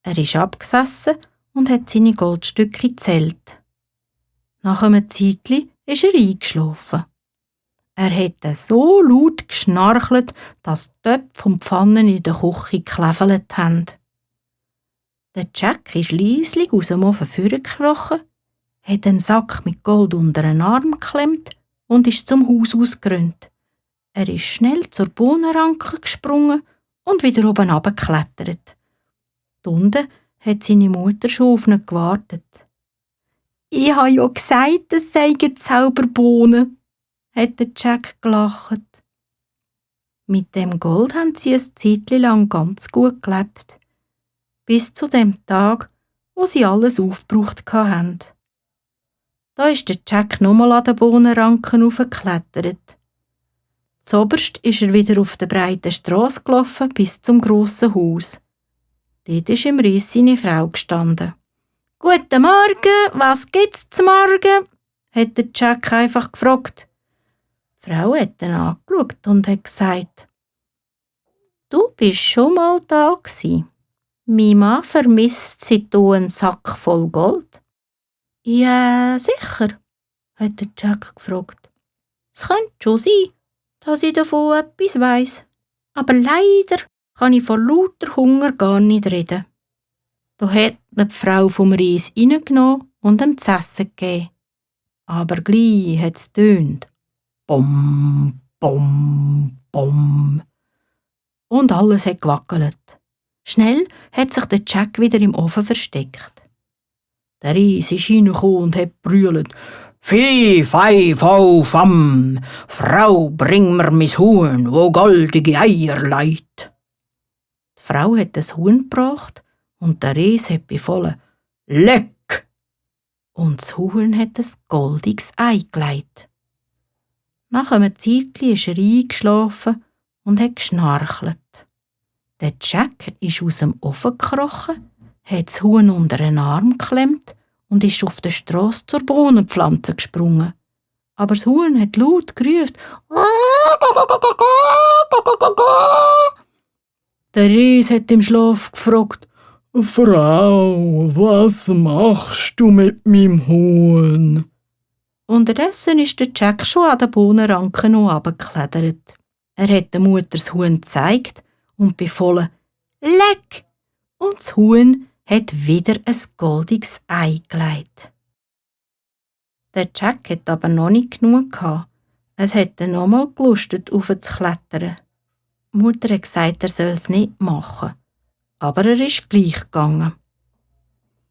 Er ist abgesessen und hat seine Goldstücke gezählt. Nach einem Zeitli ist er eingeschlafen. Er hätte so laut geschnarchelt, dass die Töpfe und Pfannen in der Küche gekläfelt haben. Der Jack ist leislich aus dem Ofen vorgekrochen, hat einen Sack mit Gold unter den Arm geklemmt und ist zum Haus ausgerannt. Er ist schnell zur Bohnenranke gesprungen und wieder oben runtergeklettert. Unten hat seine Mutter schon auf ihn gewartet. «Ich habe ja gesagt, es seien Zauberbohnen», hat der Jack gelacht. Mit dem Gold haben sie ein Zeitchen lang ganz gut gelebt. Bis zu dem Tag, wo sie alles aufgebraucht hatten. Da ist der Jack nochmal an den Bohnenranken hochgeklettert. Zoberst ist er wieder auf der breiten Strasse gelaufen bis zum grossen Haus. Dort ist im Reis seine Frau gestanden. «Guten Morgen, was gibt's zum Morgen?» hat der Jack einfach gefragt. Die Frau hat ihn angeschaut und hat gesagt: «Du bist schon mal da gsi. Mein Mann vermisst seit du einen Sack voll Gold.» «Ja, sicher?» hat der Jack gefragt. «Es könnte schon sein, dass ich davon etwas weiss. Aber leider kann ich vor lauter Hunger gar nicht reden.» Da hat die Frau vom Reis reingenommen und ihm zu essen gegeben. Aber gleich hat es getönt. Bom, bom, bom. Und alles hat gewackelt. Schnell hat sich der Jack wieder im Ofen versteckt. Der Reis ist reingekommen und hat brüllt: «Fi, fei, fau, fam, Frau, bring mir mein Huhn, wo goldige Eier leit.» Die Frau hat das Huhn gebracht und der Reis hat befohlen: «Leck!» Und das Huhn hat ein goldiges Ei gelegt. Nach einem Zeitchen ist er eingeschlafen und hat geschnarchelt. Der Jack ist aus dem Ofen gekrochen, hat das Huhn unter den Arm geklemmt und ist auf der Strasse zur Bohnenpflanze gesprungen. Aber das Huhn hat laut gerufen: Der Reis hat im Schlaf gefragt: «Frau, was machst du mit meinem Huhn?» Unterdessen ist der Jack schon an den Bohnenranken noch runtergeklettert. Er hat der Mutter das Huhn gezeigt und befohlen: «Leck!» Und das Huhn hat wieder ein goldiges Ei gelegt. Der Jack hat aber noch nicht genug gehabt. Es hat ihn nochmal gelustet, aufzuklettern. Die Mutter hat gesagt, er soll es nicht machen. Aber er ist gleich gegangen.